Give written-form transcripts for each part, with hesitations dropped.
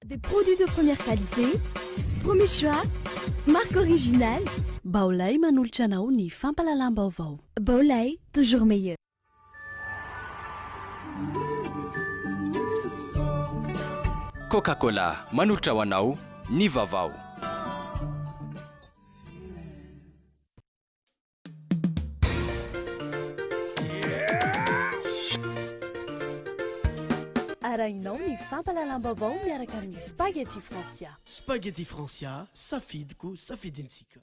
Des produits de première qualité, premier choix, marque originale. Baolai manolotra anao ny fampahalalam-baovao. Baolai, toujours meilleur. Coca Cola manolotra ho anao ny vaovao. Arahinao ny fampahalalam-baovao miaraka amin'ny Spaghetti Francia. Spaghetti Francia, safidiko, safidintsika.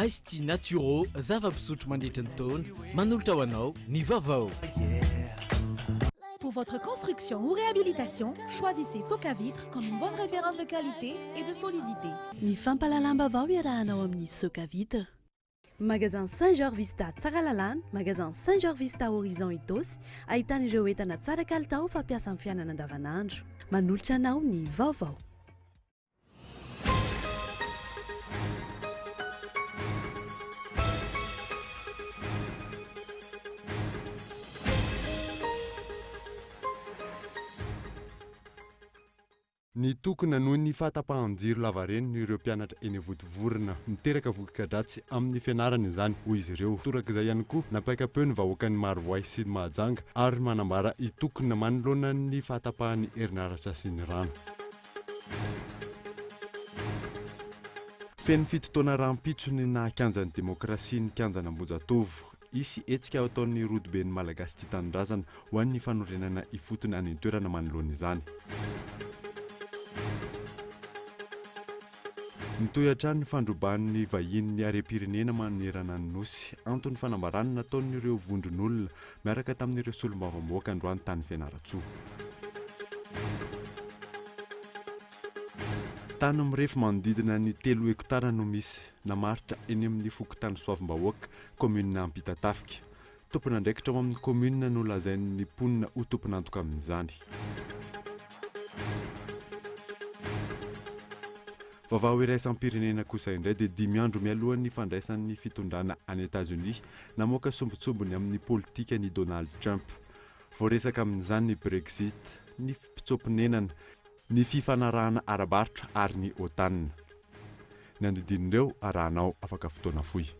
Ice tea Naturo, zava-pisotro mandritra ny taona, manolotra ho anao ny vaovao. Pour votre construction ou réhabilitation, choisissez Socavitre comme une bonne référence de qualité et de solidité. Ny fampahalalam-baovao iarahanao amin'ny Socavitre. Magasin Saint Georges Vista Tsaralalàna, Magasin Saint Georges Vista Horizon Itaosy, ahitana ireo entana tsara kalitao fampiasa amin'ny fiainana andavanandro. Manolotra anao ny vaovao. Nitokona noho ny fahatapahan-jiro lavareny ireo mpianatra eny Vontovorona. Miteraka voka-dratsy amin'ny fianarana izany, hoy izy ireo. Torak'izay ihany koa, nampiaka-peo ny vahoakan'i Marovoay sy Mahajanga ary manambara hitokona manoloana ny fahatapahan'ny herinaratra sy ny rano. Feno fito taona rahampitso ny naha kianjan'ny demokrasia ny kianjan'Ambohijatovo. Hisy hetsika hataon'ny Rodoben'ny Malagasy Tia Tanindrazana ho an'ny fanorenana ifotony any an-toerana manoloana izany. Mitohy hatrany ny fandroban'ny vahiny ny harem-pirenena manerana ny Nosy. Anton'ny fanambarana nataon'ireo vondron'olona miaraka tamin'ireo solombavambahoaka androany tany Fianarantsoa. Tany mirefy manodidina ny telo hektara no misy namaritra eny amin'ny fokontany Soavimbahoaka, kaominina Ampitatafika. Tompon'andraikitra ao amin'ny kaominina no lazain'ny mponina ho tompon'antoka amin'izany. Vaovao iraisam-pirenena kosa indray dia dimy andro mialohan'ny fandraisan'ny fitondrana any Etazonia, namoaka sombintsombiny amin'ny politikany i Donald Trump. Voaresaka amin'izany ny Brexit, ny mpitsoa-ponenana, ny fifanarahana ara-barotra ary ny OTAN. Ny andidin'ireo arahanao afaka fotoana fohy.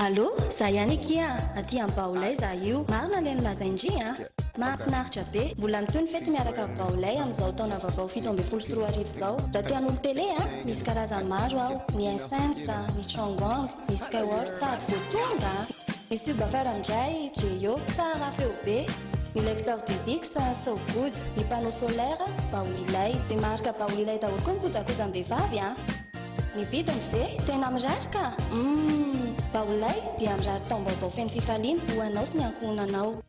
Allô, za ihany akia a! Aty am Baolay za io. Marina ilay nolazain-dry a! Mahafinaritra be! Mbola mitohy ny fety miaraka am Baolay amin'izao taona vaovao 2017 izao. Raha te hanolo télé a, misy karazany maro ao, ny Hisense, ny Chongguang, Ny Skyward sady vao tonga a! Ny subwoofer indray Jeyo, tsara feo be! Ny lecteur DivX, so good! Ny panneau solaire, Baolilay. Dia marika Baolilay daholo koa ny kojakojam-behivavy a! Ny vidiny ve? Tena mirary ka! Humm! Baolilay dia mirary taom-baovao feno fifaliana ho anao sy ny ankohonanao.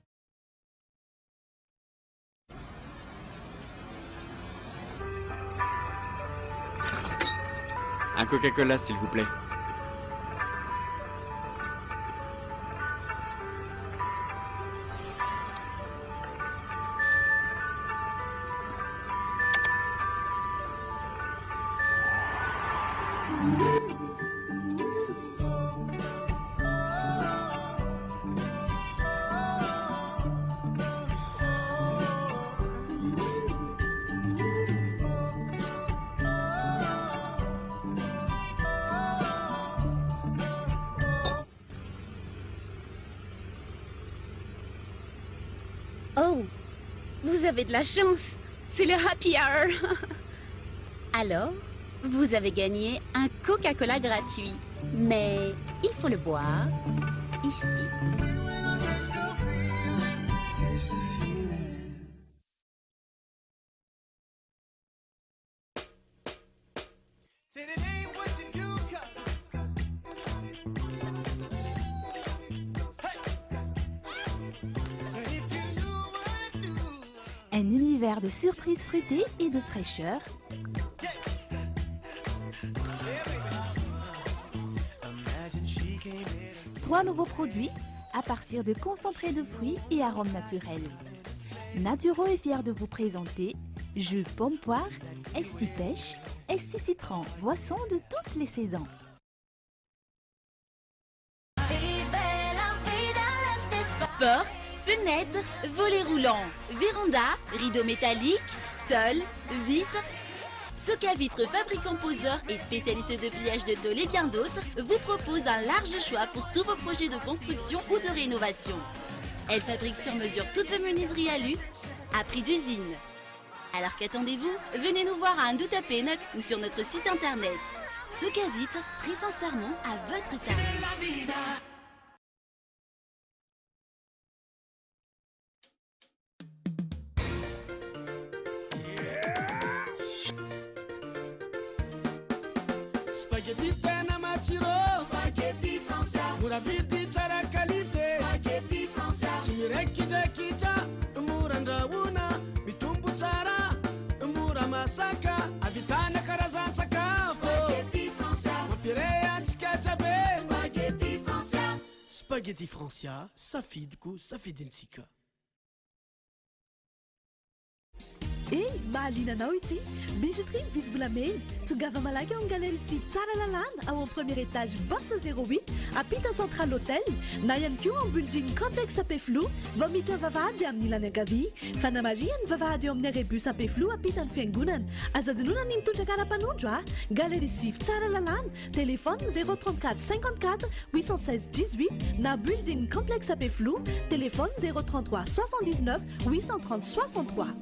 Un Coca-Cola, s'il vous plaît. Oh, vous avez de la chance, c'est le happy hour. Alors, vous avez gagné un Coca-Cola gratuit, mais il faut le boire ici. Un univers de surprises fruitées et de fraîcheur. Trois nouveaux produits à partir de concentrés de fruits et arômes naturels. Naturo est fier de vous présenter jus pomme poire, SC pêche, SC citron, boisson de toutes les saisons. Porte, fenêtre, volets roulants, véranda, rideaux métalliques, tôle, vitre. Soca Vitre, fabricant poseur et spécialiste de pliage de tôle et bien d'autres, vous propose un large choix pour tous vos projets de construction ou de rénovation. Elle fabrique sur mesure toutes vos menuiseries alu à prix d'usine. Alors qu'attendez-vous? Venez nous voir à Andohatapenaka ou sur notre site internet. Soca Vitre, très sincèrement à votre service. Spaghetti tena matsiro. Spaghetti Francia. Mora vidy tsara qualité. Spaghetti Francia. Tsy miraikidrakitra, mora andrahoina, mitombo tsara, mora masaka, ahavitana karazan-tsakafo. Spaghetti Francia. Mampiray antsika jiaby. Spaghetti Francia. Spaghetti Francia, safidiko, safidintsika. E, mahaliana anao ity bijouterie mividy volamena. Tongava malaky ao amin'ny galerie sivy Tsaralalàna, ao amin'ny premier étage box 08, ampita Central Hotel, na ihany koa ao building complexe Ampefiloha, vao miditra vavahady amin'ny ilany ankavia. Fanamarihana: vavahady eo amin'ny arrêt bus Ampefiloha, ampita ny fiangonana. Aza adinoina ny mitondra kara-panondro a. Galerie sivy Tsaralalàna, téléphone 034 54 816 18, na building complexe Ampefiloha, téléphone 033 79 830 63.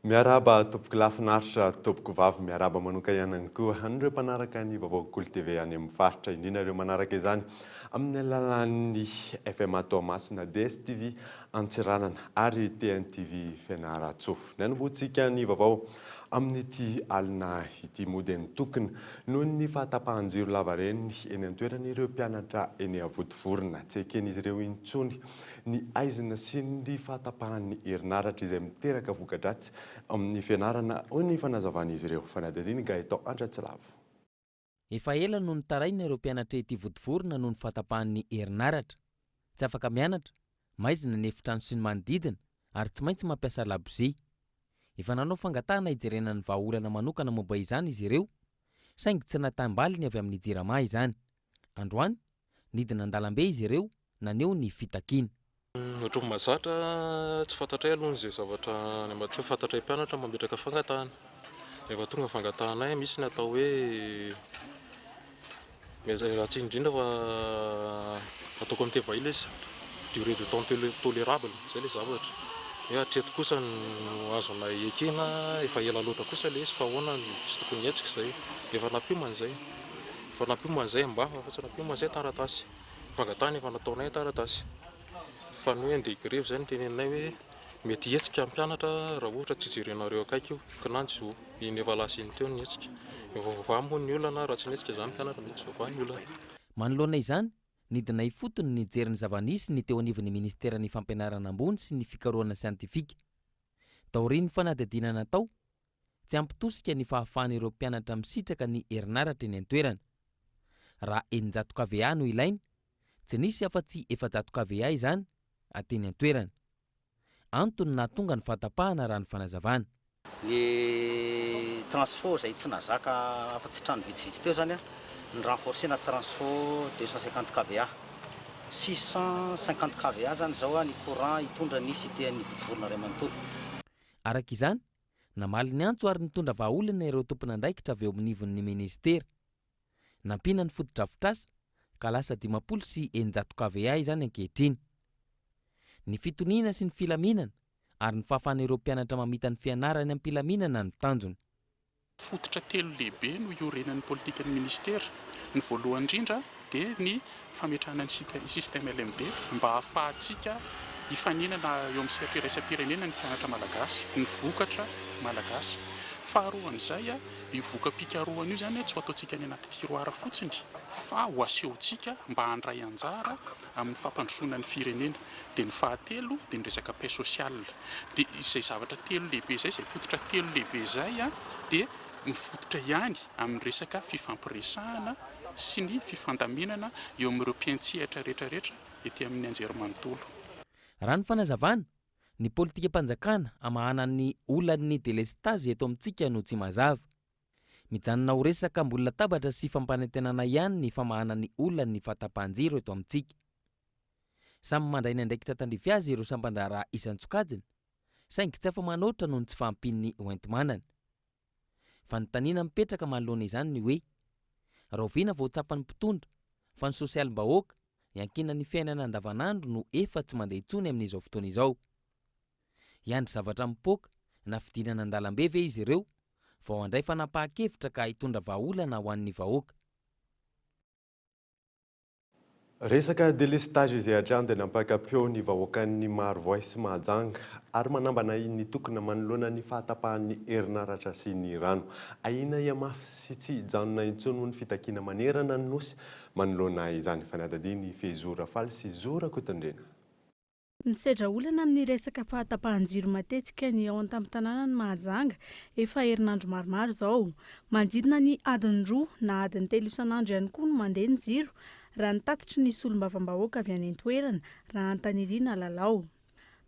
Miarahaba tompoko lahy finaritra, tompoko vavy, miarahaba manoka ihany koa an'ireo mpanaraka ny vaovao Kolo TV any amin'ny faritra, indrindra ireo manaraka izany amin'ny alalan'ny FMA Toamasina, DSTV Antsiranana ary TNTV Fianarantsoa. Ny hanombohantsika ny vaovao amin'ity alina ity moa dia nitokona noho ny fahatapahan-jiro lavareny eny an-toerana ireo mpianatra eny Vontovorona. Tsy eken'izy ireo intsony ny haizina sy ny fahatapahan'ny herinaratra izay miteraka voka-dratsy amin'ny fianarana, hoy ny fanazavan'izy ireo. Fanadihadian'i Gaëtan Andratsilavo. Efa ela no nitaraina ireo mpianatra ety Vontovorona noho ny fahatapahan'ny herinaratra. Tsy afaka mianatra, maizina ny efitrano sy ny manodidina ary tsy maintsy mampiasa labozia. Efa nanao fangatahana hijerena ny vahaolana manokana momba izany izy ireo, saingy tsy natam-baliny avy amin'ny Jirama izany. Androany, nidina an-dalambe izy ireo naneho ny fitakiana. Ohatran'ny mahazatra, tsy fantatray aloha izay zavatra any ambadika ao, fantatray mpianatra mametraka fangatahana. Rehefa tonga ny fangatahanay, misy ny atao hoe miala tsiny indrindra fa ataoko amin'ny teny vahiny ilay izy, durée de temps tolérable, izay ilay zavatra. Hoe hatreto kosa no azonay ekena, efa ela loatra kosa ilay izy fa ahoana no tsy tokony hihetsika izay. Efa nampiomana izay, efa nampiomana izay am-bava fa tsy nampiomana izay taratasy. Fangatahana efa nataonay an-taratasy. Fa ny hoe andeha higrevy izay no teneninay hoe mety hihetsika ny mpianatra raha ohatra tsy jerenareo akaiky io. Kinanjo izao iny efa lasa iny teo ny hetsika. Efa voavaha moa ny olana, raha tsy nihetsika izany ny mpianatra mety tsy voavaha ny olana. Manoloana izany, nidina ifotony nijery ny zava-nisy ny teo anivon'ny ministeran'ny Fampianarana ambony sy ny fikarohana siantifika. Taorian'ny fanadihadiana natao, tsy ampy tosika ny fahafahan'ireo mpianatra misitraka ny herinaratra eny an-toerana. Raha 600 kVA no ilaina, tsy nisy afa-tsy 400 kVA izany teny an-toerana. Antony nahatonga ny fahatapahana raha ny fanazavana. Ny transfo izay tsy nahazaka afa-tsy trano vitsivitsy teo izany, ny renforcer-na transfo 250 kVA. 650 kVA izany izao ny courant hitondra ny cité an'ny Vontovorona iray manontolo. Araka izany, Namaly ny antso ary nitondra vahaolana ireo tompon'andraikitra avy eo amin'ivon'ny minisitera. Nampiana ny fotodrafitrasa ka lasa 650 KVA izany ankehitriny. Ny fitoniana sy ny filaminana ary ny fahafahan'ireo mpianatra mamita ny fianarany am-pilaminana no tanjona. Fototra telo lehibe no iorenan'ny politikan'ny minisitera. Ny voalohany indrindra dia ny fametrahana ny système LMD mba hahafahantsika hifaninana eo amin'ny sehatra iraisam-pirenena ny mpianatra malagasy, ny vokatra malagasy. Faharoan'izay, io voka-pikarohana io izany tsy ho ataontsika any anaty tiroir fotsiny fa ho asehontsika mba handray anjara amin'ny fampandrosoana ny firenena. Dia ny fahatelo dia ny resaka paix sociale. Dia izay zavatra telo lehibe izay, izay fototra telo lehibe izay dia mifototra ihany amin'ny resaka fifampiresahana sy ny fifandaminana eo amin'ireo mpiantsehatra rehetra rehetra ety amin'ny anjerimanontolo. Raha ny fanazavana, ny politikam-panjakana hamahana ny olan'ny delestazy eto amintsika no tsy mazava. Mijanona ho resaka ambony latabatra sy fampanantenana ihany ny famahana ny olan'ny fahatapahan-jiro eto amintsika. Samy mandray ny andraikitra tandrify azy ireo sampan-draharaha isan-tsokajiny, saingy tsy afa-manoatra noho ny tsy fahampian'ny hoenti-manana. Fanontaniana mipetraka manoloana izany ny hoe, rahoviana vao tsapan'ny mpitondra fa ny sosialim-bahoaka iankinan'ny fiainana andavanandro no efa tsy mandeha intsony amin'izao fotoana izao? Hiandry zavatra mipoaka na fidinana an-dalambe ve izy ireo vao handray fanapahan-kevitra ka hitondra vahaolana ho an'ny vahoaka? Resaka delestazy izay hatrany dia nampaka-peo ny vahoakan'ny Marovoay sy Mahajanga ary manambana ny tokona manoloana ny fahatapahan'ny herinaratra sy ny rano. Ahiana hihamafy sy tsy hijanona intsony moa ny fitakiana manerana ny Nosy manoloana izany. Fanadihadian'i Fehizoro Rafaly sy Zo Rakotondriana. Misedra olana amin'ny resaka fahatapahan-jiro matetika ny ao an-tampon-tanànan'i Mahajanga efa herinandro maromaro izao. Manodidina ny adiny roa na adiny telo isan'andro ihany koa no mandeha ny jiro, raha ny tatitry ny solombavambahoaka avy any an-toerana, Rahantanirina Lalao.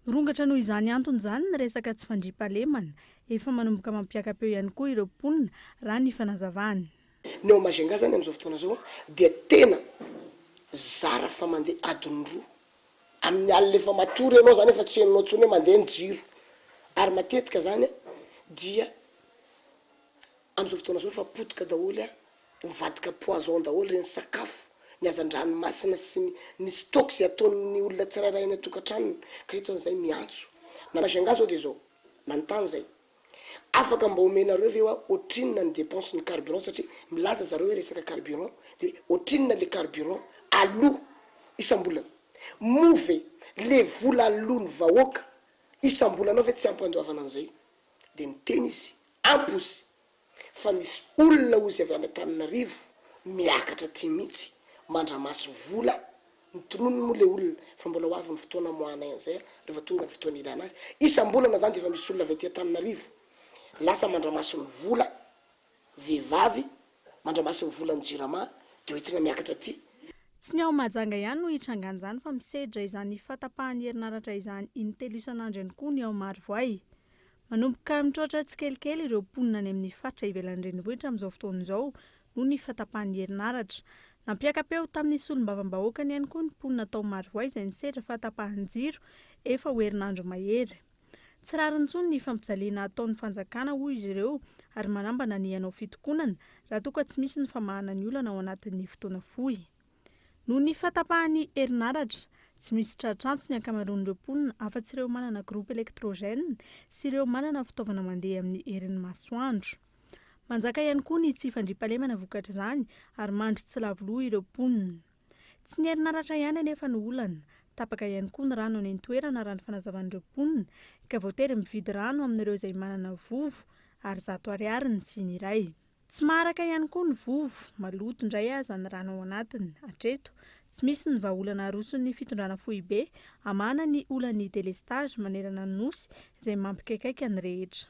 Mirongatra noho izany antony izany ny resaka tsy fandriampahalemana. Efa manomboka mampiaka-peo ihany koa ireo mponina, raha ny fanazavany. Ny ao Majunga izany amin'izao fotoana izao dia tena zara fa mandeha adiny roa Amin'ny alina efa matory ianao zany efa tsy henonao intsony hoe mandeha ny jiro. Ary matetika zany dia amin'izao fotoana izao efa potika daholo an, mivadika poison daholo ireny sakafo, ny hazan-dranomasina sy ny ny stock izay ataon'ny olona tsirairay any an-tokantranony. Ka eto zany zay miantso. Na Majunga zao dia izao, manontany zay. Afaka mba omenareo ve hoa otrinona ny depense ny carburant satria milaza zareo hoe resaka carburant de hoe otrinona le carburant aloa isambolana moa ve le vola aloa ny vahoaka isambolana ao ve tsy ampy andoavana an'izay de niteny izy ampy ozy fa misy olona ozy avy any Antananarivo miakatra aty mihitsy mandramasy vola Ny tononiny moa le olona fa mbola ho avy ny fotoana amoahanay an'izay rehefa tonga ny fotoana ilana azy. Isam-bolana zany dia efa misy olona avy aty Antananarivo lasa mandramaso ny vola, vehivavy mandramaso ny volan'ny jirama dia hoentina miakatra aty. Tsy ny ao Mahajanga ihany no hitrangan'izany fa misedra izany fahatapahan'ny herinaratra izany in-telo isan'andro ihany koa ny ao Marovoay. Manomboka mitroatra tsikelikely ireo mponina any amin'ny faritra ivelan'ny renivohitra amin'izao fotoana izao noho ny fahatapahan'ny herinaratra. Nampiaka-peo tamin'ny solombavambahoakany ihany koa ny mponina tao Marovoay izay nisedra fahatapahan-jiro efa ho herinandro mahery. Tsy rariny intsony ny fampijaliana ataon'ny fanjakana hoy izy ireo ary manambana ny hanao fitokonana raha toa ka tsy misy ny famahana ny olana ao anatin'ny fotoana fohy. Noho ny fahatapahan'ny herinaratra, tsy misy tratr'antso ny ankamaroan'ireo mponina afa-tsy ireo manana groupe électrogène sy ireo manana fitaovana mandeha amin'ny herin'ny masoandro. Manjaka ihany koa ny tsy fandriampahalemana vokatr'izany ary mandry tsy lavo loha ireo mponina. Tsy ny herinaratra ihany anefa no olana, tapaka ihany koa ny rano any an-toerana raha ny fanazavan'ireo mponina ka voatery mividy rano amin'ireo izay manana vovo ary zato ariary ny siny iray. Tsy maharaka ihany koa ny vovo, maloto indray aza ny rano ao anatiny. Hatreto, tsy misy ny vahaolana aroson'ny fitondrana foibe hamahana ny olan'ny delestage manerana ny Nosy izay mampikaikaika ny rehetra.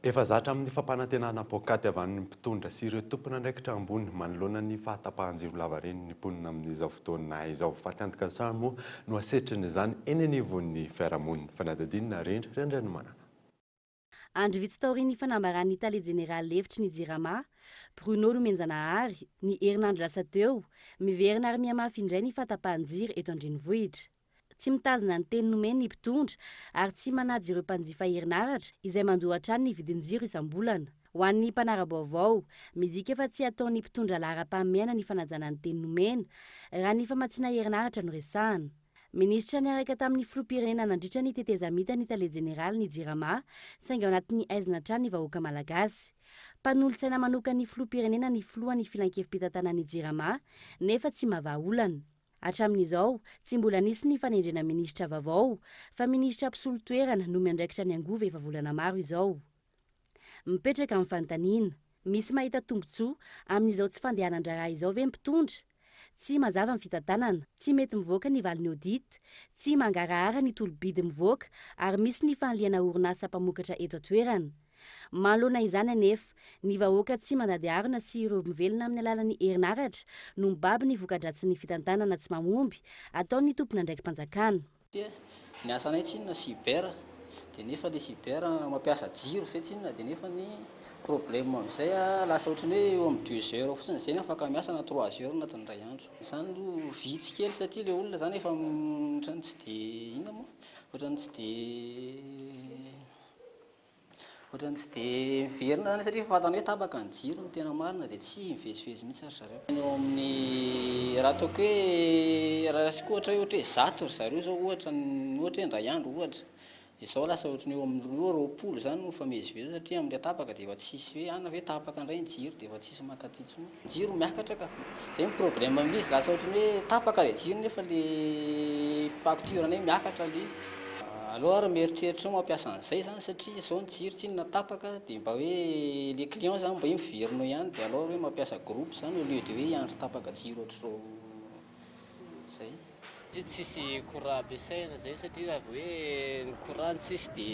Efa zatra amin'ny fampanantenana poakaty avy amin'ny mpitondra sy ireo tompon'andraikitra ambony manoloana ny fahatapahan-jiro lavareny ny mponina amin'izao fotoana izao. Fatiantoka samy moa no asetrin'izany eny anivon'ny fiarahamonina. Fanadihadiana Rindra Randrianomanana. Andro vitsy taorian'ny fanambaran'ny tale jeneraly lefitry ny Jirama, Bruno Nomenjanahary, ny herinandro lasa teo, miverina ary mihamafy indray ny fahatapahan-jiro eto an-drenivohitra. Tsy mitazona ny teny nomeny ny mpitondra ary tsy manaja ireo mpanjifa herinaratra izay mandoa hatrany ny vidin-jiro isam-bolana. Ho an'ny mpanara-baovao, midika fa tsy ataon'ny mpitondra laharam-pahamehana ny fanajana ny teny nomena, raha ny famatsiana herinaratra no resahana. Minisitra niaraka tamin'ny filoham-pirenena nandritra ny tetezamita ny tale jeneralin'ny Jirama, saingy ao anatin'ny haizina hatrany ny vahoaka malagasy. Mpanolotsaina manokan'ny filoham-pirenena ny filohan'ny filankevi-pitantanan'ny Jirama, nefa tsy mahavaha olana. Hatramin'izao, tsy mbola nisy ny fanendrena minisitra vaovao, fa minisitra mpisolo toerana no miandraikitra ny angovo efa volana maro izao. Mipetraka ny fanontaniana, misy mahita tombontsoa amin'izao tsy fandehanan-draharaha izao ve ny mpitondra? Tsy mazava ny fitantanana, tsy mety mivoaka ny valin'ny audit, tsy mangarahara ny tolo-bidy mivoaka ary misy ny fanilihana orinasa mpamokatra eto an-toerana. Manoloana izany anefa, ny vahoaka tsy mandady harona sy ireo mivelona amin'ny alalan'ny herinaratra no mibaby ny voka-dratsin'ny fitantanana tsy mahomby ataon'ny tompon'andraiki-panjakana. Ny asanay tsinona cyber dia nefa le cyber mampiasa jiro zay tsinona dia nefa ny problème amizay a lasa ohatran'ny hoe eo amin'ny deux heures fotsiny zay ny afaka miasa na trois heures anatin'ny iray andro. Izany aloha vitsy kely satria le olona zany efa ohatran'ny tsy dia inona moa ohatran'ny tsy dia Ohatran'ny tsy dia miverina izany satria efa fantany hoe tapaka ny jiro ny tena marina dia tsy mivezivezy mihitsy ry zareo. Eo amin'ny raha ataoko hoe raha raisiko ohatra hoe ohatra hoe 100 ry zareo izao ohatra ny ohatra hoe indray andro ohatra, izao lasa ohatran'ny eo amin'ny roa 20 izany no mifamezivezy satria amin'ilay tapaka dia efa tsisy hoe any ve tapaka indray ny jiro dia efa tsisy mankaty intsony. Ny jiro miakatra ka. Izay ny problème amin'izy lasa ohatran'ny hoe tapaka ilay jiro nefa ilay facture anay miakatra ilay izy. Aleo ary mieritreritra eo mampiasa an'izay izany satria izao ny jiro tsinona tapaka dia mba hoe ilay client izany mba hoe miverina eo ihany dia aleo ary hoe mampiasa groupe izany au lieu de hoe hiandry tapaka jiro ohatr'izao izay. Satria tsisy courant ampiasaina zay satria raha vao hoe ny courant tsisy de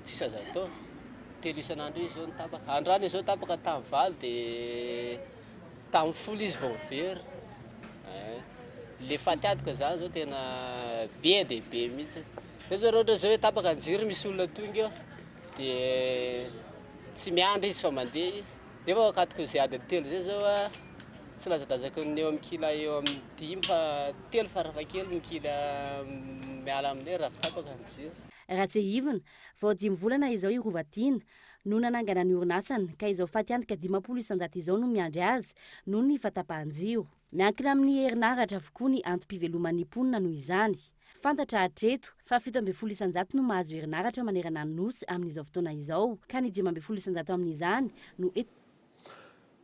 tsisy azo atao, telo isan'andro eo izy zao no tapaka, androany izy zao tapaka tamin'ny valo de tamin'ny folo izy vao miverina, eh, le fatiantoka zany zao tena be dia be mihitsy, zay zao raha ohatra zao hoe tapaka ny jiro misy olona tonga eo de tsy miandry izy fa mandeha izy. Nefa ao akatok'izay adiny telo izay izao a, tsy lazadazako ny eo amin'ny kila eo amin'ny dimy fa telo farafahakeliny ny kila miala amin'ilay raha vao tapaka ny jiro. Raha tsiahivina, vao dimy volana izao i Rovatiana no nanangana ny orinasany ka izao fatiantoka 50% izao no miandry azy noho ny fahatapahan-jiro. Miankina amin'ny herinaratra avokoa ny antom-piveloman'ny mponina noho izany. Fantatra hatreto fa 17% no mahazo herinaratra manerana ny Nosy amin'izao fotoana izao ka ny 15% amin'izany no eto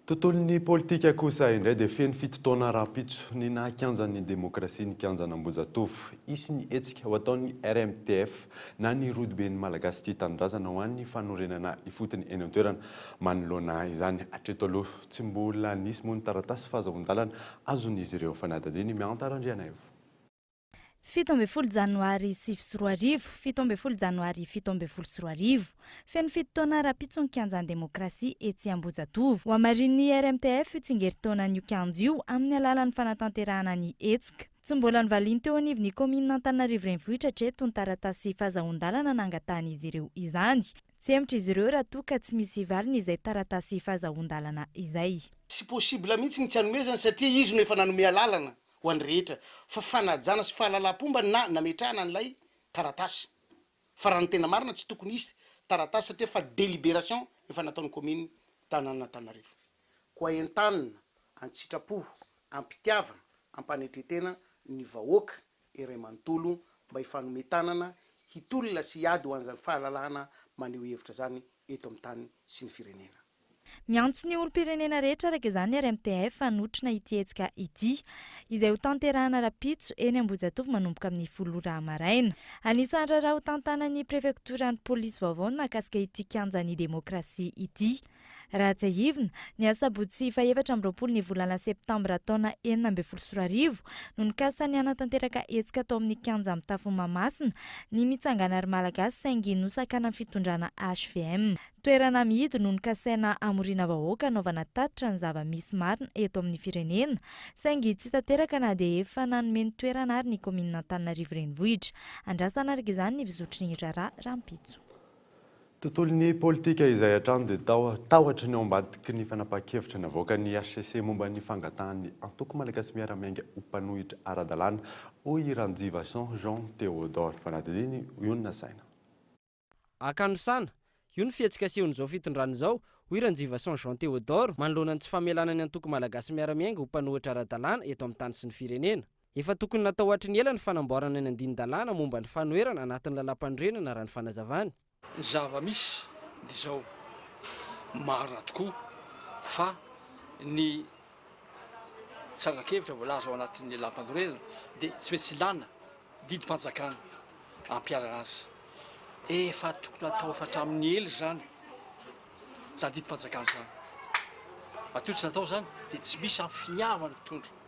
Tontolon'ny politika kosa indray dia feno fito taona rahampitso ny naha kianjan'ny demokrasia ny kianjan'Ambohijatovo. Hisy ny hetsika ho ataon'ny RMTF na ny Rodoben'ny Malagasy Tia Tanindrazana ho an'ny fanorenana ifotony eny an-toerana. Manoloana izany, hatreto aloha tsy mbola nisy moa ny taratasy fahazahoan-dalana azon'izy ireo. Fanadihadian'i Mihanta Randrianaivo. 17 janoary 2009, 17 janoary 2017. Feno fito taona rahampitso ny kianjan'ny demokrasia etsy Ambohijatovo. Hohamarinin'ny RMTF io tsingerintaonan'io kianja io amin'ny alalan'ny fanatanterahana ny hetsika. Tsy mbola novaliany teo anivon'ny kaominina Antananarivo Renivohitra hatreto ny taratasy fahazahoan-dalana nangatahan'izy ireo izany. Tsy hemotra izy ireo raha toa ka tsy misy valiny izay taratasy fahazahoan-dalana izay. Tsy possible mihitsy ny tsy hanomezana satria izy no efa nanome alalana ho an'ny rehetra fa fanajana sy fahalalam-pomba na nametrahana an'ilay taratasy fa raha ny tena marina tsy tokony hisy taratasy satria fa délibération efa nataon'ny commune tanànan'Antananarivo. Koa entanina an-tsitrapo, am-pitiavana, am-panetren-tena ny vahoaka iray manontolo mba hifanome tanana hitolona sy hiady ho an'izany fahalalahana maneho hevitra izany eto amin'ny tany sy ny firenena. Miantso ny olom-pirenena rehetra araka izany ny RMTF hanotrona ity hetsika ity, izay ho tanterahana rahampitso eny Ambohijatovo manomboka amin'ny folo ora maraina. Anisan'ny raharaha ho tantanan'ny prefektoran'ny polisy vaovao ny mahakasika ity kianjan'ny demokrasia ity. Raha tsiahivina, ny asabotsy fahefatra amby 24 ny volana septambra taona 2016 no nikasa ny hanatanteraka hetsika tao amin'ny kianja mitafo Mahamasina ny Mitsangana ry Malagasy saingy nosakanan'ny fitondrana hvm. Toerana mihidy no nokasaina hamoriana vahoaka hanaovana tatitra ny zava-misy marina eto amin'ny firenena, saingy tsy tanteraka na dia efa nanome ny toerana ary ny kaominina Antananarivo Renivohitra. Andrasana araka izany ny fizotry ny raharaha rahampitso. Tontolon'ny politika izay hatrany dia tahotra ny ao ambadiky ny fanapahan-kevitra navoakan'ny hcc momba ny fangatahan'ny antoko Malagasy Miara-Miainga ho mpanohitra ara-dalàna, hoy i Ranjivason Jean Théodore. Fanadihadiana io no nasaina. Ankanosana, io ny fihetsika asehon'izao fitondrana izao, hoy Ranjivason Jean Théodore, manoloana ny tsy famelana ny antoko Malagasy Miara-Miainga ho mpanohitra ara-dalàna eto amin'ny tany sy ny firenena. Efa tokony natao hatry ny ela ny fanamboarana ny andinin-dalàna momba ny fanoherana anatin'ny lalàmpanorenana raha ny fanazavany. Ny zava-misy dia izao, marina tokoa fa ny tsangan-kevitra voalaza ao anatin'ny lalàmpanorenana dia tsy maintsy ilàna didim-panjakana hampiharana azy. Efa tokony hatao efa hatramin'ny ela izany izany didim-panjakana izany. Matoa tsy natao izany dia tsy misy amin'ny finiavan'ny mpitondra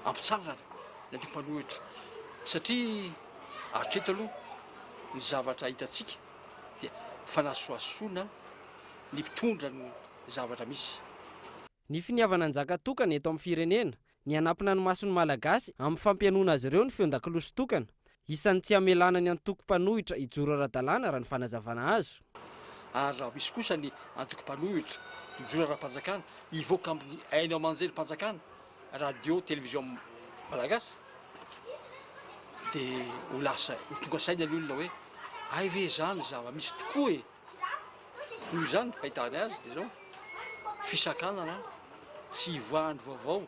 hampitsangana ny antoko mpanohitra satria hatreto aloha ny zavatra hitantsika dia fanasohasoana ny mpitondra no zavatra misy. Ny finiavana hanjaka tokana eto amin'ny firenena, ny hanampina ny mason'ny Malagasy amin'ny fampihainoana azy ireo ny feon-dakolosy tokana, isan'ny tsy hamelana ny antoko mpanohitra hijoro ara-dalàna raha ny fanazavana azo. Ary raha misy kosa ny antoko mpanohitra mijoro ara-panjakana hivoaka amin'ny haino aman-jerim-panjakana, radio, télévision malagasy, dia ho lasa ho tonga saina ny olona hoe hay ve izany zava-misy tokoa e! Noho izany ny fahitany azy dia izao, fisakanana tsy hivoahan'ny vaovao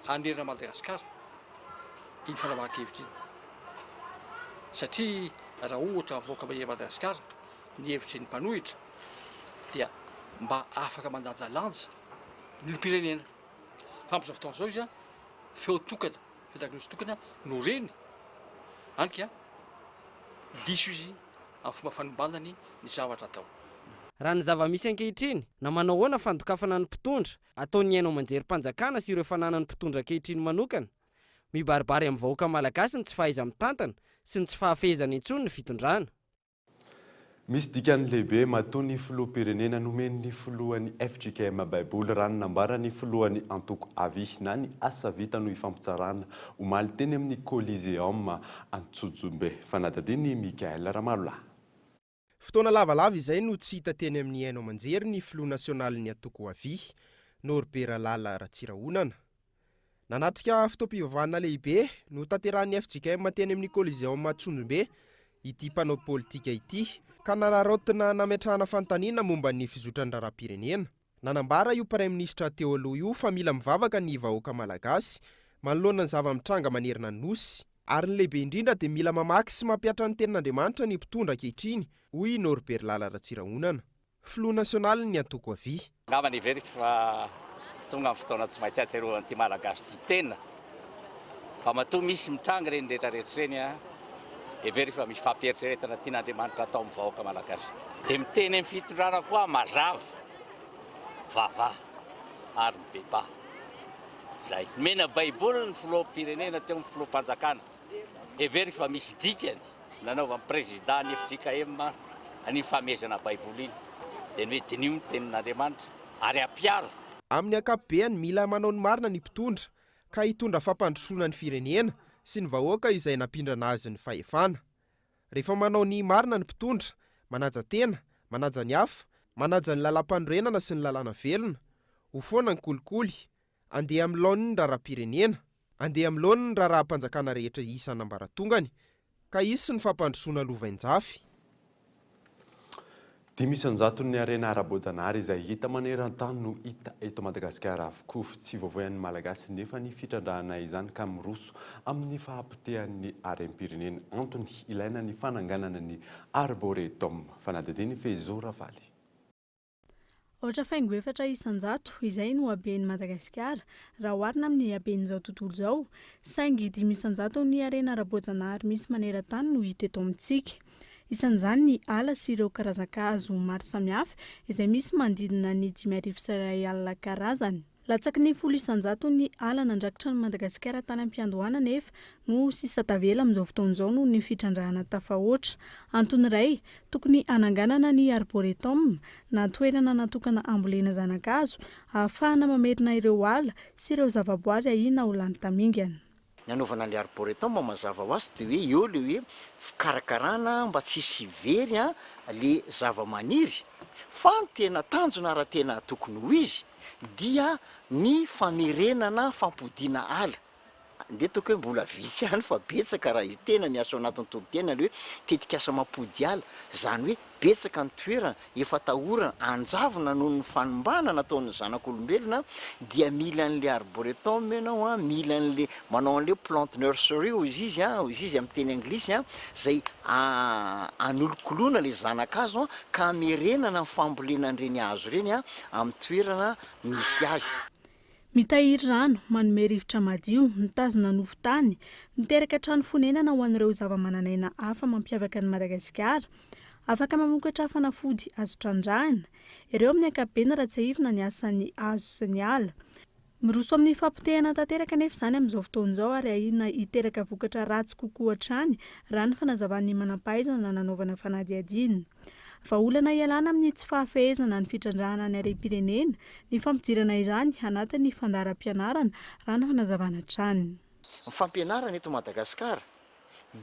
hanerana Madagasikara iny fanapahan-kevitra iny. Satria raha ohatra mivoaka manerana Madagasikara ny hevitry ny mpanohitra dia mba afaka mandanjalanja ny olom-pirenena. Fa amin'izao fotoana izao izy feo tokana, feon-dakolosy tokana no reny, hany ka diso izy amin'ny fomba fanombanany ny zavatra atao. Raha ny zava-misy ankehitriny, na manao ahoana fandokafana ny mpitondra, ataon'ny haino aman-jerim-panjakana sy ireo fananan'ny mpitondra ankehitriny manokana, mibaribary amin'ny vahoaka malagasy ny tsy fahaiza-mitantana sy ny tsy fahafehezana intsony ny fitondrana. Misy dikany lehibe matoa ny filoham-pirenena nomen'ny filohan'ny fjkm Baiboly raha ny nambaran'ny filohan'ny antoko avi na ny asa vita no ifampitsarana omaly teny amin'ny Coliseum Antsojombe. Fanadihadian'i Michaël Ramalolahy. Fotoana lavalava izay no tsy hita teny amin'ny haino aman-jery ny filoha nasionalin'ny antoko avi, Norbert Lala Ratsirahonana. Nanatrika fotoam-pivavahana lehibe notanterahin'ny fjkm teny amin'ny Coliseum Antsonjombe ity mpanao politika ity, ka nararaotina nametrahana fanontaniana momba ny fizotran'ny raharaham-pirenena. Nanambara io praiminisitra teo aloha io fa mila mivavaka ny vahoaka malagasy manoloana ny zava-mitranga manerana ny Nosy. Ary ny lehibe indrindra dia mila mamaky sy mampihatra ny tenin'Andriamanitra ny mpitondra ankehitriny, hoy i Norbert Lala Ratsirahonana. Filoha nasionalin'ny antoko Avi. Angamba heveriko fa tonga ny fotoana tsy maintsy ahatsiarovan'ity Malagasy ity tena fa matoa misy mitranga ireny rehetra rehetra ireny an, heveriko fa misy fampieritreretana tian'Andriamanitra atao amin'ny vahoaka Malagasy. Dia miteny amin'ny fitondrana koa aho mazava, vava ary mibebaha. Izay. Nomena baiboly ny filoham-pirenena teo amin'ny filoham-panjakana. Heveriko fa misy dikany. Nanaovan'ny Prezida ny fjkm an'iny famehezana Baiboly iny, dia ny hoe diniho ny Tenin'Andriamanitra ary ampiaro. Amin'ny ankapobeany, mila manao ny marina ny mpitondra ka hitondra fampandrosoana ny firenena sy ny vahoaka izay nampindrana azy ny fahefana. Rehefa manao ny marina ny mpitondra, manaja tena, manaja ny hafa, manaja ny lalàmpanorenana sy ny lalàna velona, ho foana ny kolikoly, Andeha amin'ny laoniny ny raharaham-pirenena. Andeha amin'ny laoniny ny raharaham-panjakana rehetra isan'ambaratongany, ka hisy ny fampandrosoana lovain-jafy. 5% ny harena ara-boajanahary izay hita maneran-tany no hita eto Madagasikara avokoa. Tsy vaovao an'ny Malagasy nefa ny fitrandrahana izany ka miroso amin'ny fahapotehan'ny harem-pirenena. Antony ilaina ny fananganana ny Arboretum. Fanadihadian'i Fehizoro Ravaly. Aotra faingo 4%, izay no haben'i Madagasikara raha oharina amin'ny haben'izao tontolo izao, saingy 5% ny harena ara-boajanahary misy maneran-tany no hita eto amintsika. Isan'izany ny ala sy ireo karazan-kazo maro samihafa izay misy manodidina ny 1500 karazany. Latsaky ny 10 isan-jaton'ny ala nandrakitra an'i Madagasikara tany am-piandohana anefa no sisa tavela amin'izao fotoana izao noho ny fitrandrahana tafahoatra. Antony iray, tokony hananganana ny arboretum na toerana natokana hambolena zana-kazo ahafahana mamerina ireo ala sy ireo zavaboary ahiana ho lany tamingana. Ny hanaovana an'ilay arboretum mazava ho azy dia hoe eo ilay hoe fikarakarana mba tsy hisy very ilay zavamaniry fa ny tena tanjona raha tena tokony ho izy dia ny famerenana fampodiana ala. Ndeha ataoko hoe mbola vitsy ihany fa betsaka raha tena miasa ao anatin'ny tontolo iainana ilay hoe tetikasa mampody ala, izany hoe betsaka ny toerana efa atahorana hanjavona noho ny fanimbana nataon'ny zanak'olombelona dia mila an'ilay arboretum ianao an, mila an'ilay manao an'ilay plant nursery hoy izy an, hoy izy amin'ny teny anglisy an, izay anolokoloana ilay zana-kazo an, ka hamerenana ny fambolena an'ireny hazo ireny an amin'ny toerana misy azy. Mitahiry rano, manome rivotra madio, mitazona nofon-tany, miteraka trano fonenana ho an'ireo zavamananaina hafa mampiavaka an'i Madagasikara, afaka mamokatra fanafody azo trandrahina. Ireo amin'ny ankapobeny raha tsiahivina ny asan'ny hazo sy ny ala. Miroso amin'ny fahapotehana tanteraka anefa izany amin'izao fotoana izao ary ahiana hiteraka vokatra ratsy kokoa hatrany raha ny fanazavan'ny manampahaizana nanaovana fanadihadiana. Vahaolana hialana amin'ny tsy fahafehezana ny fitrandrahana ny harem-pirenena ny fampidirana izany anatin'ny fandaharam-pianarana, raha ny fanazavana hatrany. Ny fampianarana eto Madagasikara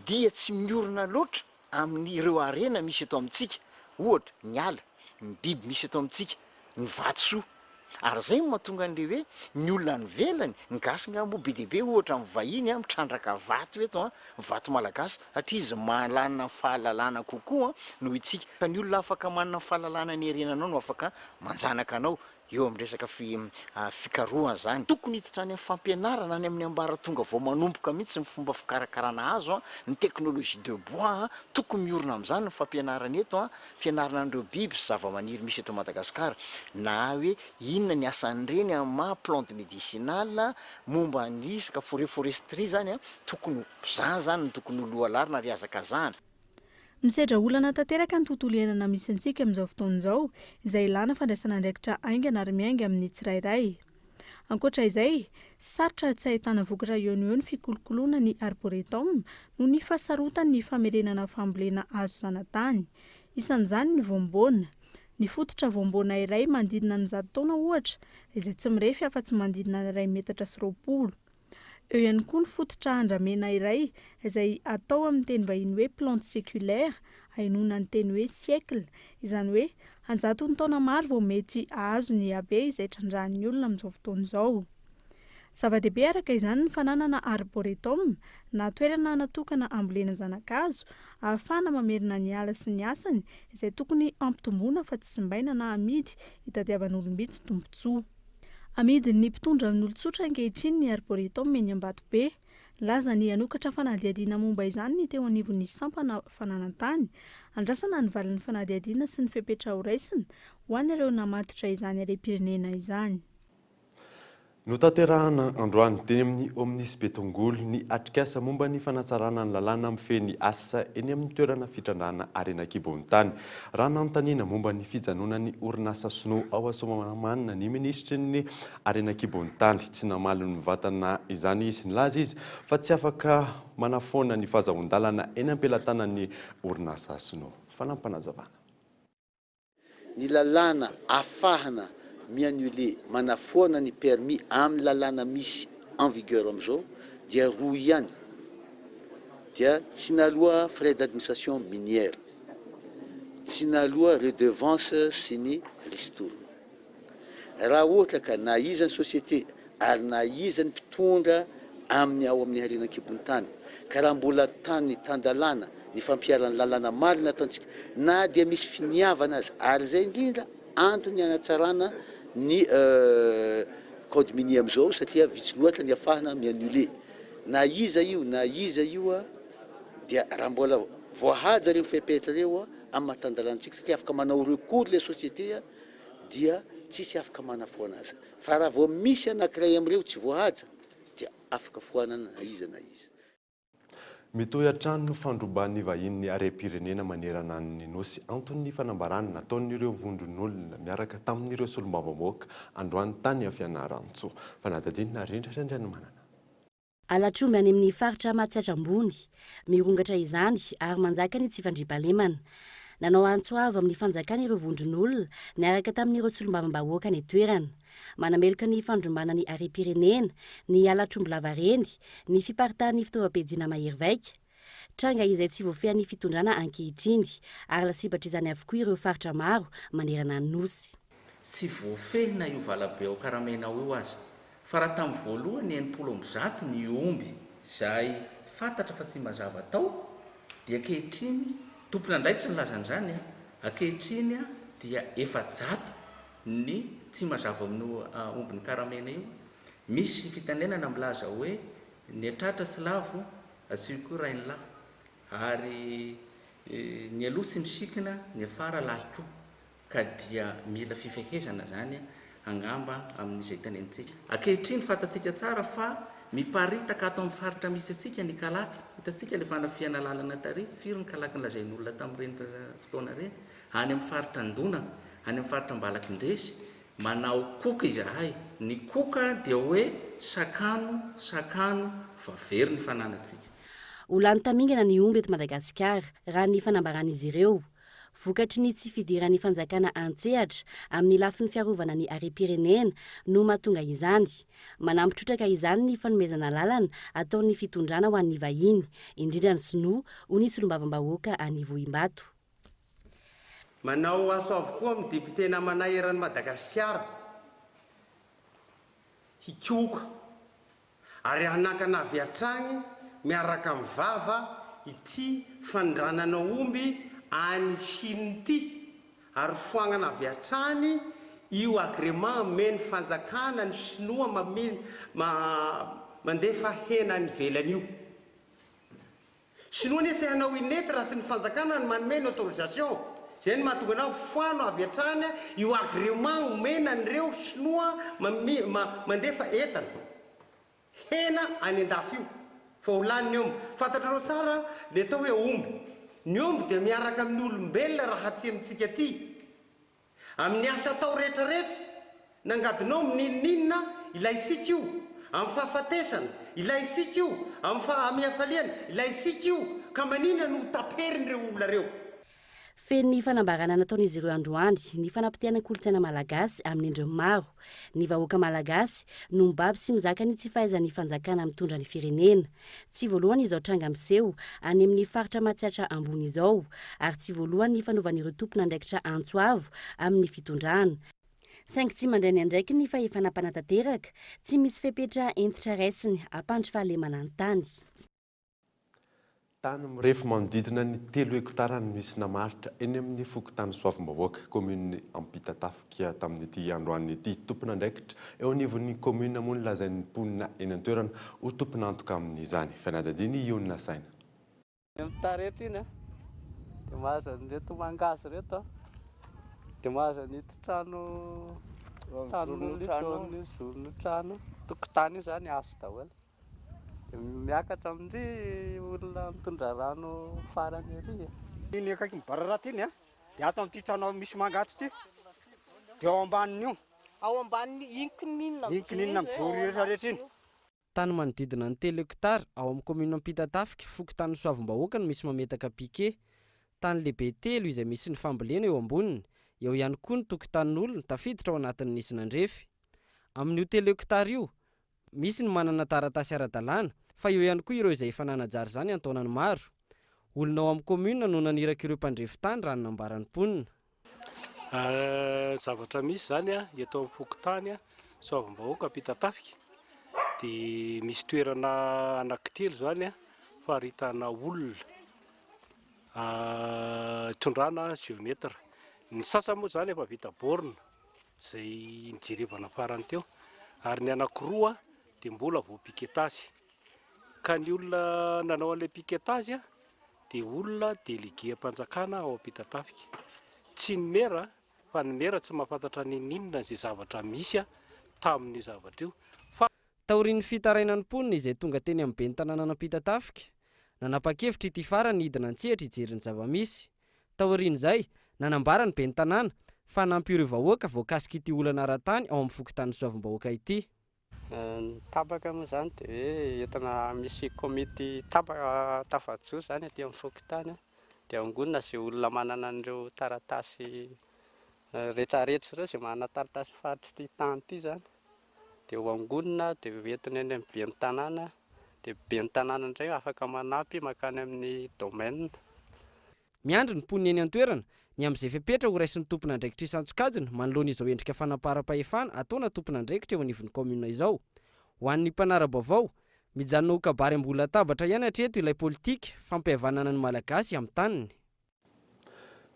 dia tsy miorina loatra amin'ireo harena misy eto amintsika, ohatra, ny ala, ny biby misy eto amintsika, ny vatosoa. Ary izay no mahatonga an'ilay hoe ny olona any ivelany, ny gasy nga moa be dia be ohatra ny vahiny an, mitrandraka vato eto an, vato malagasy, satria izy mahalana fahalalana kokoa noho itsika. Fa ny olona afaka manana fahalalana ny harenanao no afaka manjanaka anao eo amin'ny resaka fikarohana izany. Tokony hiditra any amin'ny fampianarana any amin'ny ambaratonga vao manomboka mihitsy ny fomba fikarakarana hazo an, ny technologie de bois an, tokony miorina amin'izany ny fampianarana eto an, Fianarana an'ireo biby sy zavamaniry misy eto Madagasikara, na hoe inona ny asan'ireny amin'ny maha plante médicinale, momba ny resaka forêt foresterie izany an, tokony ho izany izany no tokony ho lohalarana ary hihazakazahana. Misedra olana tanteraka ny tontolo iainana misy antsika amin'izao fotoana izao, izay ilàna fandraisana andraikitra haingana ary miainga amin'ny tsirairay. Ankoatra izay, sarotra ary tsy ahitana vokatra eo no eo ny fikolokoloana ny arboretum noho ny fahasarotan'ny famerenana fambolena hazo zanatany. Isan'izany ny voamboana. Ny fototra voamboana iray manodidina ny 100 taona ohatra, izay tsy mirefy afa-tsy manodidina ny iray metatra sy 20. Eo ihany koa ny fototra andramena iray izay atao amin'ny teny vahiny hoe plante séculaire, ahenoana ny teny hoe siècle, izany hoe anjatony taona maro vao mety hahazo ny habe izay trandrahan'ny olona amin'izao fotoana izao. Zava-dehibe araka izany ny fananana arboretum na toerana natokana hambolena zana-kazo ahafahana mamerina ny ala sy ny asany izay tokony hampitomboana fa tsy simbaina na amidy hitadiavan'olom-bitsy tombontsoa. Amidin'ny mpitondra amin'olon-tsotra ankehitriny ny Arboretum eny Ambatobe. Nilaza ny hanokatra fanadihadiana momba izany ny teo anivon'ny sampana fananan-tany. Andrasana ny valin'ny fanadihadiana sy ny fepetra horaisina ho an'ireo namatotra izany harem-pirenena izany. Notanterahana androany teny amin'ny Omnis Betongolo ny atrikasa momba ny fanatsarana ny lalàna mifehy ny asa eny amin'ny toerana fitrandrahana harena an-kibon'ny tany. Raha nanontaniana momba ny fijanonan'ny orinasa sinoa ao Soamahamanina ny minisitry ny harena an-kibon'ny tany, tsy namaly mivantana izany izy. Nilaza izy fa tsy afaka manafoana ny fahazahoan-dalana eny am-pelatanan'ny orinasa sinoa. Fanampinazavana. Ny lalàna afahana mi-annuler, manafoana ny permis amin'ny lalàna misy en vigueur amin'izao dia roa ihany, dia tsy naloa frais d'administration minière, tsy naloa redevance sy ny ristourne. Raha ohatra ka na iza ny société ary na iza ny mpitondra amin'ny ao amin'ny harena an-kibon'ny tany, ka raha mbola tany tan-dalàna ny fampiharana lalàna marina ataontsika, na dia misy finiavana aza, ary izay indrindra antony hanatsarana ny code minier amin'izao satria vitsy loatra ny afahana mi-annuler, na iza io na iza io dia raha mbola voahaja ireo fepetra ireo amin'ny maha tan-dalàntsika satria afaka manao recours ilay société dia tsisy afaka manafoana azy. Fa raha vao misy anankiray amin'ireo tsy voahaja dia afaka foanana na iza na iza. Mitohy hatrany ny fandroban'ny vahiny ny harem-pirenena manerana ny Nosy. Anton'ny fanambarana nataon'ireo vondron'olona miaraka tamin'ireo solombavambahoaka androany tany Fianarantsoa. Fanadihadiana Rindra Randrianomanana. Halatr'omby any amin'ny faritra Matsiatra Ambony. Mirongatra izany ary manjaka ny tsy fandriampahalemana. Nanao antso avo amin'ny fanjakana ireo vondron'olona niaraka tamin'ireo solombavambahoaka any an-toerana. Manameloka ny fandrombana ny harem-pirenena, ny halatr'omby lavareny, ny fiparitahan'ny fitaovam-piadiana mahery vaika. Tranga izay tsy voafehin'ny fitondrana ankehitriny ary lasibatr'izany avokoa ireo faritra maro manerana ny Nosy. Tsy voafehy na io valabe ao Karamena ao io aza. Fa raha tamin'ny voalohany 160 ny omby izay fantatra fa tsy mazava tao dia ankehitriny, tompon'andraikitra nilaza an'izany, ankehitriny dia 400 ny tsy mazava amin'io ombin'ny Karamena io. Misy fitenenana milaza hoe ny tratra tsy lavo, asio koa rainilahy. Ary ny aloha tsy misikina, ny afara lahy koa. Ka dia mila fifehezana izany angamba amin'izay tenenintsika. Ankehitriny fantatsika tsara fa miparitaka ato amin'ny faritra misy antsika ny kalaky. Hitantsika ilay fanafihana lalana tary, firy ny kalaky nolazain'olona tamin'ireny fotoana ireny. Any amin'ny faritra Andonana, any amin'ny faritra Ambalakindresy, manao koka izahay. Ny koka dia hoe sakano, sakano fa very ny fananantsika. Ho lany tamingana ny omby eto Madagasikara, raha ny fanambaran'izy ireo. Vokatry ny tsy fidiran'ny fanjakana an-tsehatra amin'ny lafiny fiarovana ny harem-pirenena no mahatonga izany. Manampy trotraka izany ny fanomezana lalana ataon'ny fitondrana ho an'ny vahiny, indrindra ny sinoa, hoy ny solombavambahoaka any Vohimbato. Manao antso avokoa amin'ny député namanay eran'i Madagasikara hikoka ary hanakana avy hatrany miaraka amin'ny vava ity fanondranana omby any Chine ity ary foagnana avy hatrany io agrément omen'ny fanjakana ny sinoa mandefa hena any ivelany io. Sinoa anie tsy hanao inety raha tsy ny fanjakana no manome ny autorisation. Zay no mahatonga anao foano avy hatrany io agrément omena an'ireo sinoa mandefa entana, hena any andafy io. Fa ho lany ny omby. Fantatrareo tsara ny atao hoe omby. Ny omby dia miaraka amin'ny olombelona raha aty amintsika aty. Amin'ny asa atao rehetra rehetra, na angadinao amin'inon'inona, ilaintsika io, amin'ny fahafatesana, ilaintsika io, amin'ny fa, amin'ny hafaliana, ilaintsika io, ka maninona no ho taperin'ireo olona ireo? Feno ny fanambarana nataon'izy ireo androany ny fanapotehana ny kolontsaina malagasy amin'ny endriny maro. Ny vahoaka malagasy no mibaby sy mizaka ny tsy fahaizan'ny fanjakana mitondra ny firenena. Tsy voalohany izao tranga miseho any amin'ny faritra Matsiatra Ambony izao, ary tsy voalohany ny fanaovan'ireo tompon'andraikitra antso avo amin'ny fitondrana. Saingy tsy mandray ny andraikiny ny fahefana mpanatanteraka, tsy misy fepetra hentitra raisiny hampandry fahalemana ny tany. Tany mirefy manodidina ny telo hektara no nisy namaritra eny amin'ny fokontany Soavimbahoaka, kaominina Ampitatafika tamin'ity androany ity. Tompon'andraikitra eo anivon'ny kaominina moa no lazain'ny mponina eny an-toerana ho tompon'antoka amin'izany. Fanadihadiana i Ionona Saina. Ny mitarety iny dia mahazo an'ireto mangahazo ireto dia mahazo an'ito trano tanin'olona ito eo amin'ny zoron'io trano tokotany io izany azo daholo. Dia miakatra amin-dry olona mitondra rano farany ery e. Iny akaikin'ny bararata iny dia ato amin'ity trano misy mangahazo ity dia ao ambanin'io. Ao ambanin'ny iny kininina Iny kininina mijoro rehetra rehetra iny. Tany manodidina ny telo hektara, ao amin'ny kaominina Ampitatafika, fokontany Soavimbahoaka no misy mametaka piquet. Tany lehibe telo izay misy ny fambolena eo amboniny, eo ihany koa ny tokotanin'olona tafiditra ao anatin'ny nisy nandrefy. Amin'io telo hektara io, Misy ny manana taratasy ara-dalàna, fa eo ihany koa ireo izay efa nanajary izany an-taonany maro. Olona ao amin'ny kaominina no naniraka ireo mpandrefy tany raha ny nambaran'ny mponina. Ny zavatra misy izany eto amin'ny fokontany Soavimbahoaka Ampitatafika dia misy toerana anankitelo izany faritana olona itondrana géomètre. Ny sasany moa izany efa vita borne. izay nijerevana farany teo, ary ny anankiroa dia mbola vao piquetage. Ka ny olona nanao an'ilay piquetage dia olona délégué-mpanjakana ao Ampitatafika. Tsy ny mera fa ny mera tsy mahafantatra n'inon'inona izay zavatra misy tamin'io zavatra io fa. Taorian'ny fitarainan'ny mponina izay tonga teny amin'ny ben'ny tanànan'Ampitatafika, nanapa-kevitra ity farany hidina an-tsehatra hijery ny zava-misy. Taorian'izay, nanambara ny ben'ny tanàna fa hanampy ireo vahoaka voakasik'ity olana ara-tany ao amin'ny fokontany Soavimbahoaka ity. Ny tapaka moa izany dia hoe entina misy komity tapaka tafajoro izany aty amin'ny fokontany dia angonina izay olona manana an'ireo taratasy rehetrarehetra ireo, izay manana taratasy faritr'ity tany ity izany dia ho angonina dia ho entina eny amin'ny ben'ny tanàna dia ben'ny tanàna indray afaka manampy mankany amin'ny domaine. Miandry ny mponina eny an-toerana ny amin'izay fepetra ho raisin'ny tompon'andraikitra isan-tsokajiny manoloana izao endrika fanamparam-pahefana ataona tompon'andraikitra eo anivon'ny kaominina izao. Ho an'ny mpanara-baovao, mijanona ho kabary ambony latabatra ihany hatreto ilay politika fampihavanana ny Malagasy amin'ny taniny.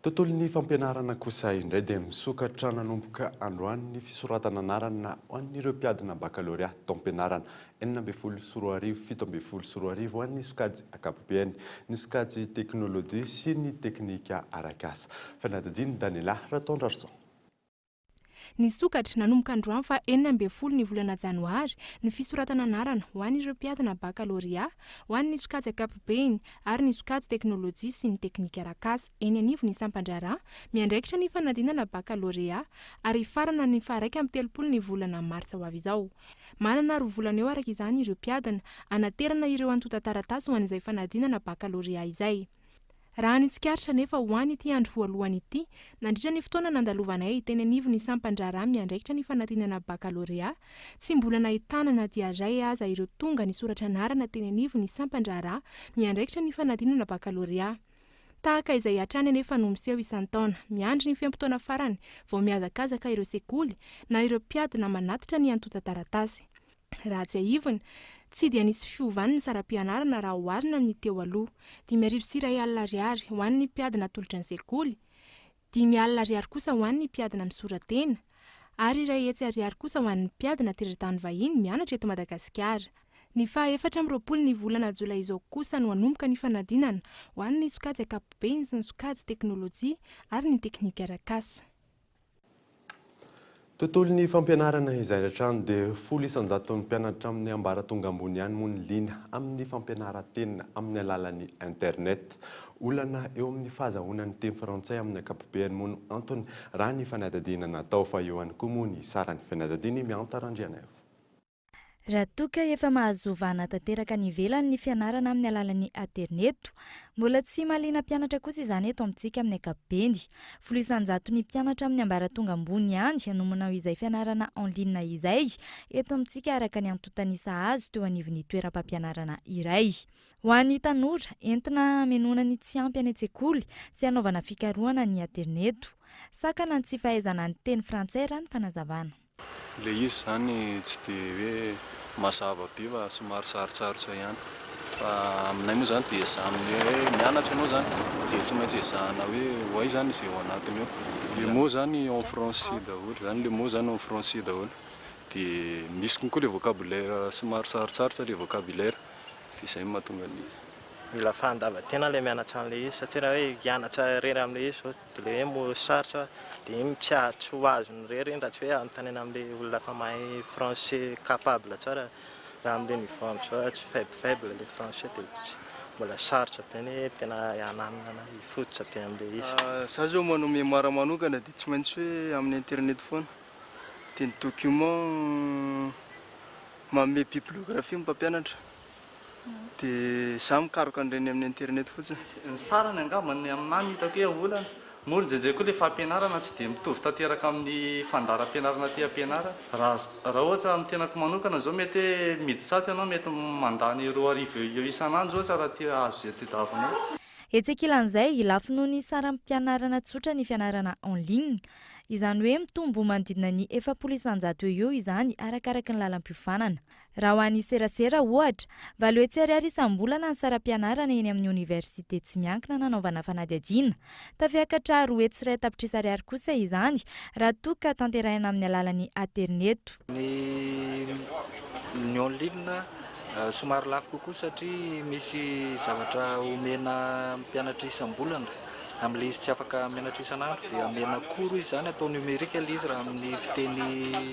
Tontolon'ny fampianarana kosa indray dia misokatra nanomboka androany ny fisoratana anarana ho an'ireo mpiadina bakalorea taom-pianarana 2016 2017 ho an'ny sokajy ankapobeny, ny sokajy teknolojia sy ny teknika arak'asa. Fanadihadian'i Daniela Ratondrarison. Nisokatra, nanomboka androany faha 16 ny volana janoary, ny fisoratana anarana ho an'ireo mpiadina bakalorea, ho an'ny sokajy ankapobeny ary ny sokajy teknolojia sy ny teknika arak'asa eny anivon'ny sampan-draharaha miandraikitra ny fanadinana bakalorea ary hifarana ny faha 31 ny volana martsa ho avy izao. Manana roa volana eo araka izany ireo mpiadina hanaterana ireo antontan-taratasy ho an'izay fanadinana bakalorea izay. Raha ny tsikaritra anefa ho an'ity andro voalohany ity, nandritra ny fotoana nandalovanay teny anivon'ny sampan-draharaha miandraikitra ny fanadinana bakalorea, tsy mbola nahitana na dia iray aza ireo tonga nisoratra anarana teny anivon'ny sampan-draharaha miandraikitra ny fanadinana bakalorea. Tahaka izay hatrany anefa no miseho isan-taona, miandry ny fe-potoana farany vao mihazakazaka ireo sekoly na ireo mpiadina manatitra ny antontan-taratasy. Raha tsiahivina, tsy dia nisy fiovany ny saram-pianarana raha oharina amin'ny teo aloha. 1500 ariary ho an'ny mpiadina atolotry ny sekoly, 5000 ariary kosa ho an'ny mpiadina misora-tena, ary 100 ariary kosa ho an'ny mpiadina teratany vahiny mianatra eto Madagasikara. Ny faha 24 ny volana jolay izao kosa no hanomboka ny fanadinana ho an'ny sokajy ankapobeny sy ny sokajy teknolojia ary ny teknika arak'asa. Tontolon'ny fampianarana izay hatrany dia 10 isan-jaton'ny mpianatra amin'ny ambaratonga ambony ihany moa ny liana amin'ny fampianaran-tena amin'ny alalan'ny internet. Olana eo amin'ny fahazahoana ny teny frantsay amin'ny ankapobeany moa no antony raha ny fanadihadiana natao fa eo ihany koa moa ny sarany. Fanadihadian'i Mihanta Randrianaivo. Raha toa ka efa mahazo vahana tanteraka any ivelany ny fianarana amin'ny alalan'ny aterineto, mbola tsy mahaliana mpianatra kosa izany eto amintsika amin'ny ankapobeny. 10 isan-jaton'ny mpianatra amin'ny ambaratonga ambony ihany no manao izay fianarana en ligne izay eto amintsika araka ny antontan'isa azo teo anivon'ny toeram-pampianarana iray. Ho an'ny tanora, entina hamenoana ny tsy ampy any an-tsekoly sy hanaovana fikarohana ny aterineto. Sakana ny tsy fahaizana ny teny frantsay raha ny fanazavana. Ilay izy izany tsy dia hoe mazava be fa somary sarotsarotra ihany. Fa aminay moa izany dia ezahana hoe mianatra ianao izany dia tsy maintsy ezahana hoe ho hay izany izay ao anatiny ao. Les mots izany en français daholo, izany les mots izany en français daholo. Dia misy konkoa ilay vocabulaire somary sarotsarotra ilay vocabulaire dia izay no mahatonga an'izy. Mila fahandavan-tena ilay mianatra an'ilay izy satria raha hoe hianatra irery amin'ilay izy izao Dia ilay hoe mot sarotra dia iny tsy tsy ho azony irery iny raha tsy hoe anontaniana amin'ilay olona efa mahay français capable tsara, raha amin'ilay niveau amin'izao tsy faible faible ilay français dia mbola sarotra be ny tena hananana hifototra be amin'ilay izy. Za zao manao mémoire manokana dia tsy maintsy hoe amin'ny internet foana, dia ny document manome bibliographie ny mpampianatra. Dia za mikaroka an'ireny amin'ny internet fotsiny. Ny sarany angamba ny aminà no hitako hoe olana. Moa indraindray koa ilay fampianarana tsy dia mitovy tanteraka amin'ny fandaharam-pianarana aty am-pianarana. Raha raha ohatra amin'ny tenako manokana izao mety hoe miditra ato ianao mety mandany 2000 eo eo isan'andro ohatra raha te hahazo izay tediavinao. Etsy ankilan'izay, lafo noho ny saram-pianarana tsotra ny fianarana en ligne. Izany hoe mitombo manodidina ny 40% eo ho eo izany arakaraky ny lalam-piofanana. Raha ho an'ny serasera, ohatra, 800 ariary isam-bolana ny saram-pianarana eny amin'ny oniversite tsy miankina nanaovana fanadihadiana. Tafiakatra 201 tapitrisa ariary kosa izany raha toa ka tanterahina amin'ny alalan'ny aterineto. Ny ny en ligne somary lafo kokoa satria misy zavatra omena mpianatra isam-bolana. Amin'ilay izy tsy afaka mianatra isan'andro dia amena cours izy izany, atao numérique ilay izy raha amin'ny fiteny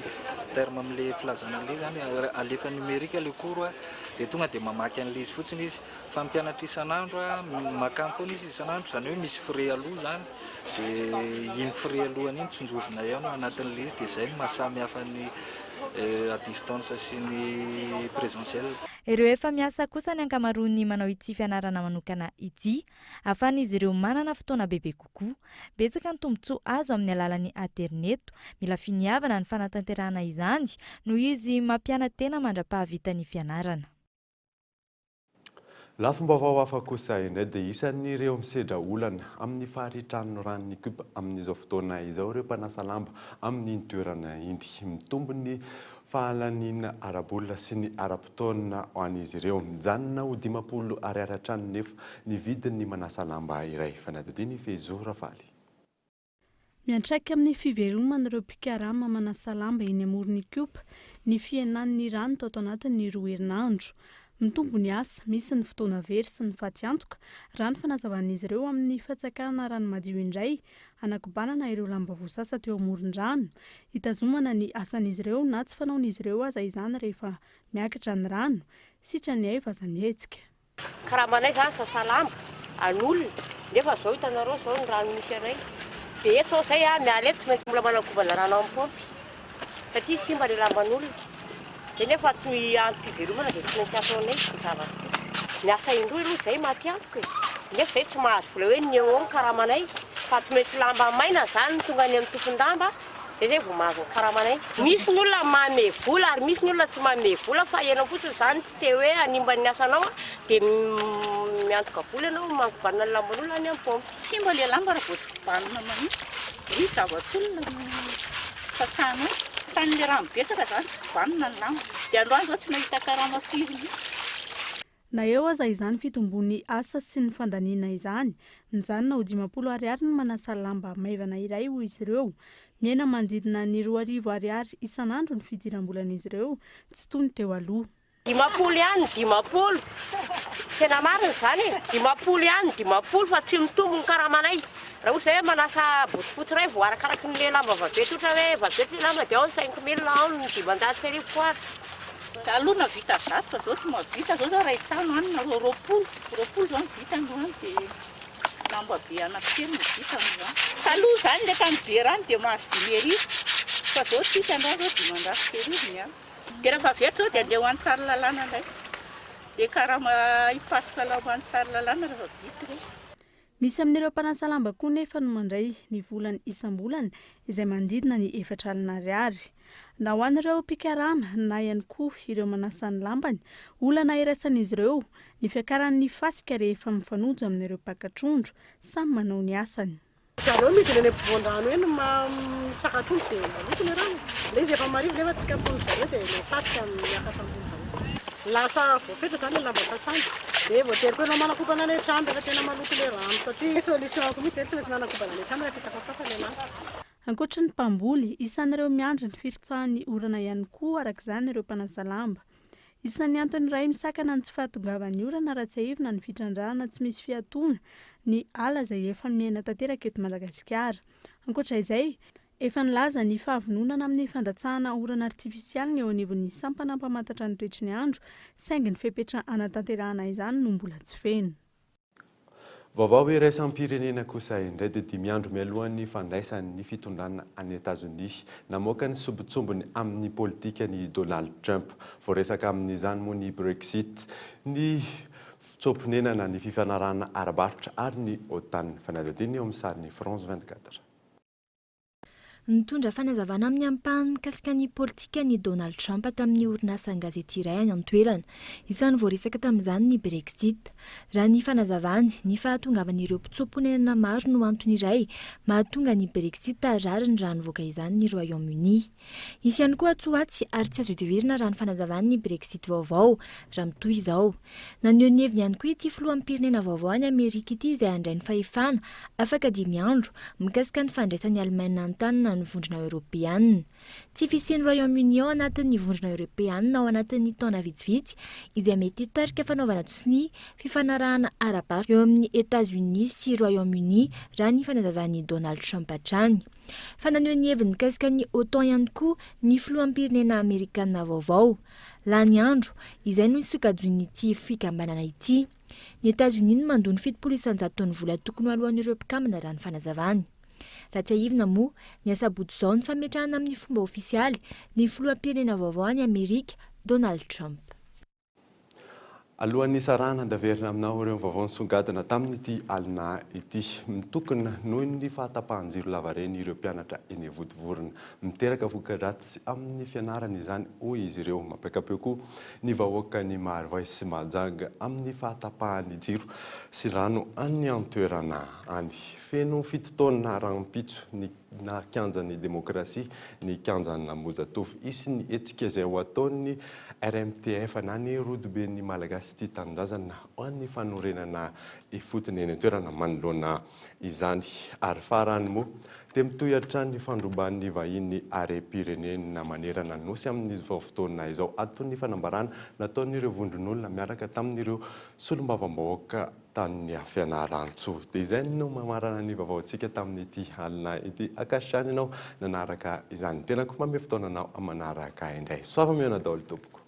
terme amin'ilay filazana an'ilay izy izany, alefa numérique ilay cours dia tonga dia mamaky an'ilay izy fotsiny izy. Fa ny mpianatra isan'andro, makany foana izy isan'andro, izany hoe misy frais aloa izany dia iny frais aloany iny tsinjovina ihany ao anatin'ilay izy dia izay no maha samy hafa ny à distance sy ny présentiel. Ireo efa miasa kosa ny ankamaroan'ny manao ity fianarana manokana ity. Ahafahan'izy ireo manana fotoana bebe kokoa. Betsaka ny tombontsoa azo amin'ny alalan'ny aterineto. Mila finiavana ny fanatanterahana izany noho izy mampiana-tena mandra-pahavita ny fianarana. Lafim-baovao hafa kosa indray dia isan'ireo misedra olana amin'ny faharitran'ny ranon'Ikopa amin'izao fotoana izao ireo mpanasa lamba amin'iny toerana iny. Mitombo ny fahalaniana ara-bola sy ny ara-potoana ho an'izy ireo. Mijanona ho 50 ariary hatrany nefa ny vidin'ny manasa lamba iray. Fanadihadiana i Fehizoro Rafaly. Miantraika amin'ny fiveloman'ireo mpikarama manasa lamba eny amoron'Ikopa ny fihenan'ny rano tato anatin'ny roa herinandro. Mitombo ny asa, misy ny fotoana very sy ny fatiantoka, raha ny fanazavan'izy ireo amin'ny fatsakana rano madio indray hanakobanana ireo lamba voasasa teo amoron-drano. Hitazomana ny asan'izy ireo na tsy fanaon'izy ireo aza izany rehefa miakatra ny rano. Sitrany hay vaza mihetsika. Karamanay zany sasa lamba an'olona nefa zao hitanareo zao ny rano misy anay de eto zao zay a miala eto tsy maintsy mbola manakobana rano amin'ny paompy satria simba le lamban'olona zay nefa tsy antom-pivelomana de tsy maintsy ataonay ity zavatra ity miasa indroa aloha zay maty antoka e nefa zay tsy mahazo vola hoe ny eo eo ny karamanay fa tsy maintsy lamba maina zany no tonga any amin'ny tompon-damba Zay zay vao mahazo ny karamanay. Misy ny olona manome vola ary misy ny olona tsy manome vola fa ianao fotsiny izany tsy te hoe hanimba ny asanao dia miantoka vola ianao mankobanina ny lamban'olona any amin'ny paompy. Simba ilay lamba raha vao tsy kobanina manitsy. Dia iny zava-tsolona no sasana eo. Tanin'ilay rano betsaka izany tsy kobanina ny lamba. Dia androany izao tsy nahita karama firy mihitsy. Na eo aza izany fitombon'ny asa sy ny fandaniana izany, mijanona ho 50 ariary ny manasa lamba maivana iray hoy izy ireo. Mihena manodidina ny 2000 ariary isan'andro ny fidiram-bolan'izy ireo, tsy toy ny teo aloha. 50 ihany ny 50, tena marina izany e, 50 ihany ny 50 fa tsy mitombo ny karamanay. Raha ohatra izay hoe manasa botifotsy iray vao arakaraky ny le lamba vaventy ohatra hoe vaventy le lamba dia ao ny cinq mille ao ny 1500 koa ary. Taloha nahavita zato fa zao tsy mahavita, zao zao ray trano any na 20, 20 zao no vita androany de lamba be anankitelo no vita androany. Taloha zany le tany be rano de mahazo 1500 fa zao tsisy androany zao 1500 ny azo. De rehefa avy eto zao de andeha ho any Tsaralalàna indray, de karama hipasoka lamba any Tsaralalàna rehefa vita ireo. Misy amin'ireo mpanasa lamba koa nefa no mandray ny volany isam-bolana izay manodidina ny 40 ariary. Na ho an'ireo mpikarama na ihany koa ireo manasa ny lambany, olana iraisan'izy ireo ny fiakaran'ny fasika rehefa mifanojo amin'ireo mpaka trondro samy manao ny asany. Zareo midina eny ampovoan-drano eny misaka trondro dia maloto ny rano. Ilay izy efa marivo nefa tsy kafohin-dry zareo dia ilay fasika miakatra ambony daholo. Lasa voafetra zany le lamba sasana de voatery koa enao manakobana any an-trano rehefa tena maloto le rano satria solution-ko mihitsy zay tsy maintsy manakobana any an-trano rehefa hita fafafa le lamba. Ankoatry ny mpamboly, isan'ireo miandry ny firotsahan'ny orana ihany koa araka izany ireo mpanasa lamba. Isan'ny antony iray misakana ny tsy fahatongavan'ny orana raha tsiahivina ny fitrandrahana tsy misy fiatoana ny ala izay efa mihena tanteraka eto Madagasikara. Ankoatra izay, Efa nilaza ny fahavononana amin'ny fandatsahana orana artifisialy ny eo anivon'ny sampana mpamantatra ny toetry ny andro, saingy ny fepetra hanatanterahana izany no mbola tsy feno. Vaovao iraisam-pirenena kosa indray dia dimy andro mialohan'ny fandraisany ny fitondrana any Etazonia, namoaka ny sombintsombiny amin'ny politikany i Donald Trump. Voaresaka amin'izany moa ny Brexit, ny fitsoa-ponenana, ny fifanarahana ara-barotra ary ny OTAN. Fanadihadiana eo amin'ny sarin'ny France 24. Nitondra fanazavana amin'ny ampahany mikasika ny politikany i Donald Trump tamin'ny orinasan-gazety iray any an-toerana. Isan'ny voaresaka tamin'izany ny Brexit. Raha ny fanazavany, ny fahatongavan'ireo mpitsoa-ponenana maro no antony iray mahatonga ny Brexit ary rariny raha nivoaka izany ny Royaume-Uni. Hisy ihany koa atsy ho atsy ary tsy azo ihodivirana raha ny fanazavany ny Brexit vaovao raha mitohy izao. Naneho ny heviny ihany koa ity filoham-pirenena vaovao any Amerika ity izay handray ny fahefana afaka dimy andro, mikasika ny fandraisan'i Alemaina an-tanana ny Vondrona Eoropeana. Tsy fisian'i Royaume-Uni ao anatin'ny Vondrona Eoropeana ao anatin'ny taona vitsivitsy izay mety hitarika fanaovana sonia fifanarahana ara-barotra eo amin'i Etats-Unis sy Royaume-Uni raha ny fanazavan'i Donald Trump hatrany. Fa naneho ny heviny mikasika ny OTAN ihany koa ny filoham-pirenena amerikana vaovao. Lany andro, izay no sokajoin'ity fikambanana ity. Ny Etazonia no mandoa ny 70 isan-jaton'ny vola tokony ho aloan'ireo mpikambana raha ny fanazavany. Raha tsiahivina moa, ny asabotsy izao ny fametrahana amin'ny fomba ofisialy ny filoham-pirenena vaovao any Amerika, Donald Trump. Alohan'ny hisarahana dia averina aminao ireo vaovao nisongadina tamin'ity alina ity. Mitokona noho ny fahatapahan-jiro lavareny ireo mpianatra eny Vontovorona. Miteraka voka-dratsy amin'ny fianarany izany hoy izy ireo. Mampiaka-peo koa ny vahoakan'i Marovoay sy Mahajanga amin'ny fahatapahan'ny jiro sy rano any an-toerana any. Feno fito taona rahampitso ny na kianjan'ny demokrasia ny kianjan'Ambohijatovo. Hisy ny hetsika izay ho ataon'ny RMTF na ny Rodoben'ny Malagasy Tia Tanindrazana ho an'ny fanorenana ifotony eny an-toerana manoloana izany. Ary farany moa dia mitohy hatrany ny fandroban'ny vahiny harem-pirenena manerana ny Nosy amin'izao fotoana izao. Anton'ny fanambarana nataon'ireo vondron'olona miaraka tamin'ireo solombavambahoaka tany Fianarantsoa. Dia izay no mamarana ny vaovaontsika tamin'ity alina ity. Ankasitrahana ianao nanaraka izany. Tenako manome fotoana anao manaraka indray. Soava mihaona daholo tompoko.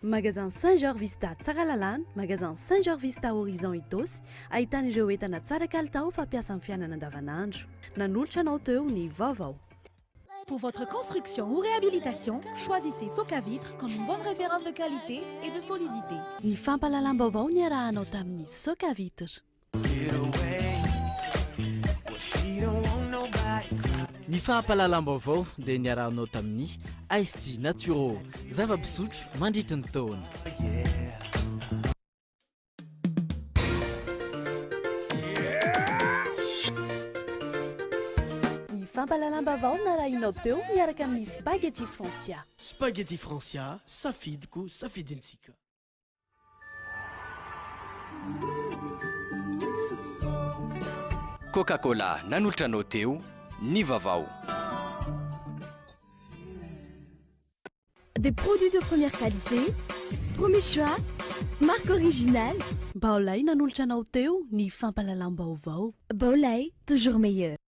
Magasin Saint Georges Vista Tsaralalàna, Magasin Saint Georges Vista Horizon Itaosy, ahitana ireo entana tsara kalitao fampiasa amin'ny fiainana andavanandro. Nanolotra anao teo ny vaovao. Pour votre construction ou réhabilitation, choisissez Socavitre comme une bonne référence de qualité et de solidité. Ny fampahalalam-baovao niarahanao tamin'ny Socavitre. Ny fampahalalam-baovao dia niarahanao tamin'ny Ice Tea Naturo, zava-pisotro mandritry ny taona. Ny fampahalalam-baovao narahinao teo miaraka amin'ny Spaghetti Francia. Spaghetti Francia, safidiko, safidintsika. Coca Cola nanolotra anao teo ny vaovao. Des produits de première qualité, premier choix, marque originale. Baolai nanolotra anao teo ny fampahalalam-baovao. Baolai, toujours meilleur.